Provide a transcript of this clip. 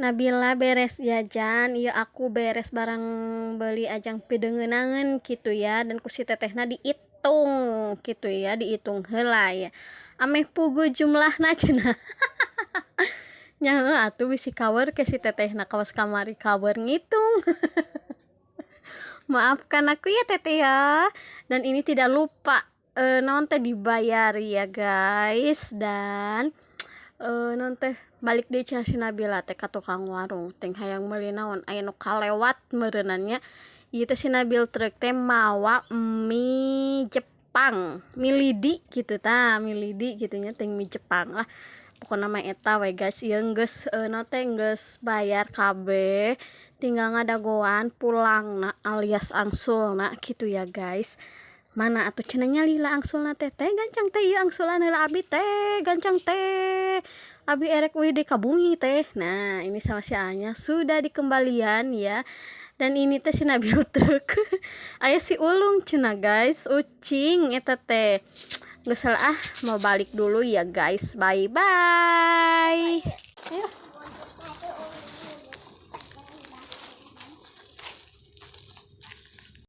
Nabila beres jajan, iya aku beres barang beli ajang pideungeunangeun kitu ya, dan ku si tetehna diitung kitu ya, diitung heula ya, ameh puguh jumlahna cenah. Nya heuh atuh, bisi kawer ke si tetehna, kawas kamari kawer ngitung. Maafkan aku ya, Teteh ya. Dan ini tidak lupa naon teh, dibayar ya, guys. Dan naon teh, balik deui cenah si Nabila teh ka tukang warung teh, hayang meuli naon, aya nu kalewat meureunan nya. Ieu teh si Nabil truk teh mawa mie Jepang, mie lidi gitu tah, mie lidi gitu nya, teh mie Jepang lah pokokna mah eta we, guys. Ieu geus naon teh, geus bayar kabeh, tinggal ngadagoan pulangna alias angsulna gitu ya, guys. Mana atuh cenah nya, lila angsulna teh. Teh, gancang teh, ieu angsulan heula abi teh, gancang teh, abi erek uih deui ka bumi teh. Nah, ini sama si Anya sudah dikembalian ya. Dan ini teh si Nabil truk aya si ulung cenah, guys, ucing eta teh. Geus ah, mau balik dulu ya, guys. Bye bye. Ayo.